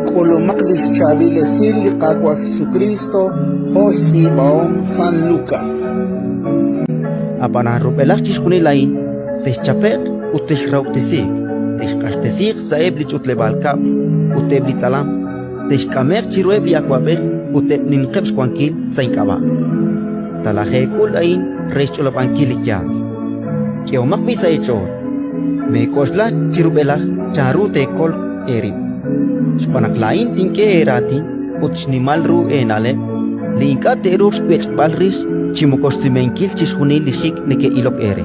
K'ulumaq li xchaab'il esil li Qaawa' Jesukriist jo' xtz'iib'ahom San Lukas. Ab'anan rub'elaj chixjunil a'in texchape'q ut texrahob'tesiiq, texq'axtesiiq sa'eb' li ch'utleb'aal kab'l ut eb' li tz'alam, texk'ame'q chiruheb' li awab'ej ut eb' ninqeb' xwankil sa' ink'ab'a'. Talajeek'ul a'in re xch'olob'ankil li yaal. K'ehomaq b'i' sa' eech'ool, meek'oxla chi rub'elaj chanru teekol eerib', xb'aan naq laa'in tink'e eeraatin ut xnimal ru eena'leb' li ink'a' te'ruuq xwech'b'al rix chi moko xsumenkil chixjunil li xik' neke'ilok eere.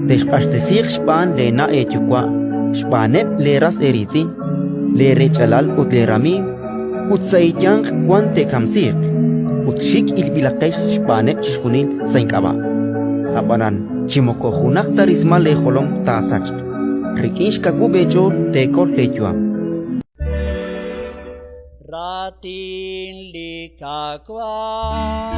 Texq'axtesiiq xb'aan leena' eeyuwa', xb'aaneb' leeras eeriitz'in, leerech'alal ut leeramiiw, ut sa' eeyanq wan te'kamsiiq, ut xik' ilb'ilaqex xb'aaneb' chixjunil sa' ink'ab'a'. Ab'anan chi moko junaq ta rismal leejolom taasachq. Rik'in xkawub' eech'ool teekol leeyu'am. Raatin li Qaawa'.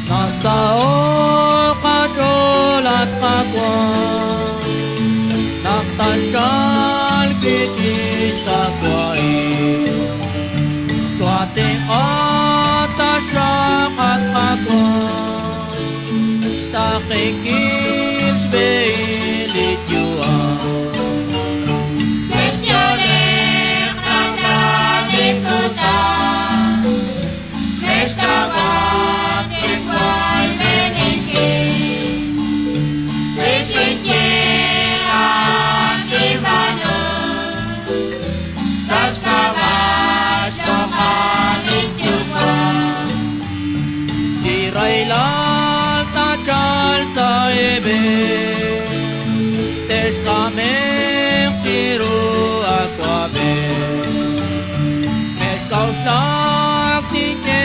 Nasaho'k qach'ool, at Qaawa', naq tatchalq rik'in xkawahil. Choohatenq'a taxaq, at Qaawa', xtaaqenkil xb'ehil li yu'am. Li rahilal taachalq sa' eeb'een, texk'ame'q chiru awab'ej. Mexk'a'uxlak tink'e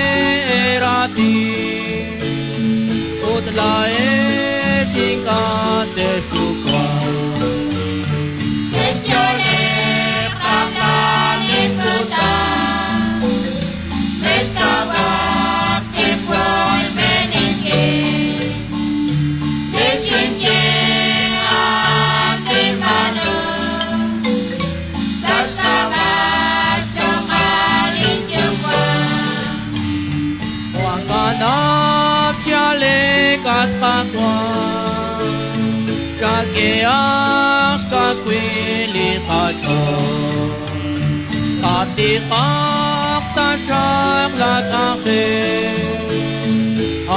eeraatin, ut laa'ex ink'a' texxuwaq. Kanab chalen at Qaawa', chak'ehaq xkawil li qach'ool. Qatiqaq taxaq laak'anjel,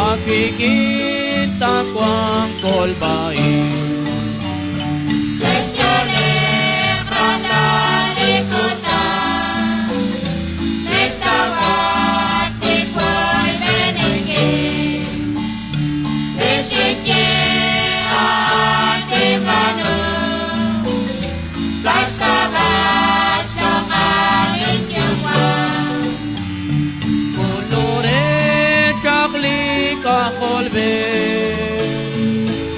aawik'in taawanq kolb'a-ib'. K'ulure chaq li K'ajolb'ej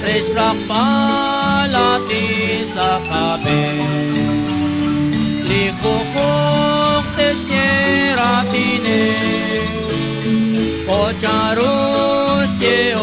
re xraqb'al aatin sa' qab'een. Li junjunq te'xye raatineb' jo' chanru xyehom.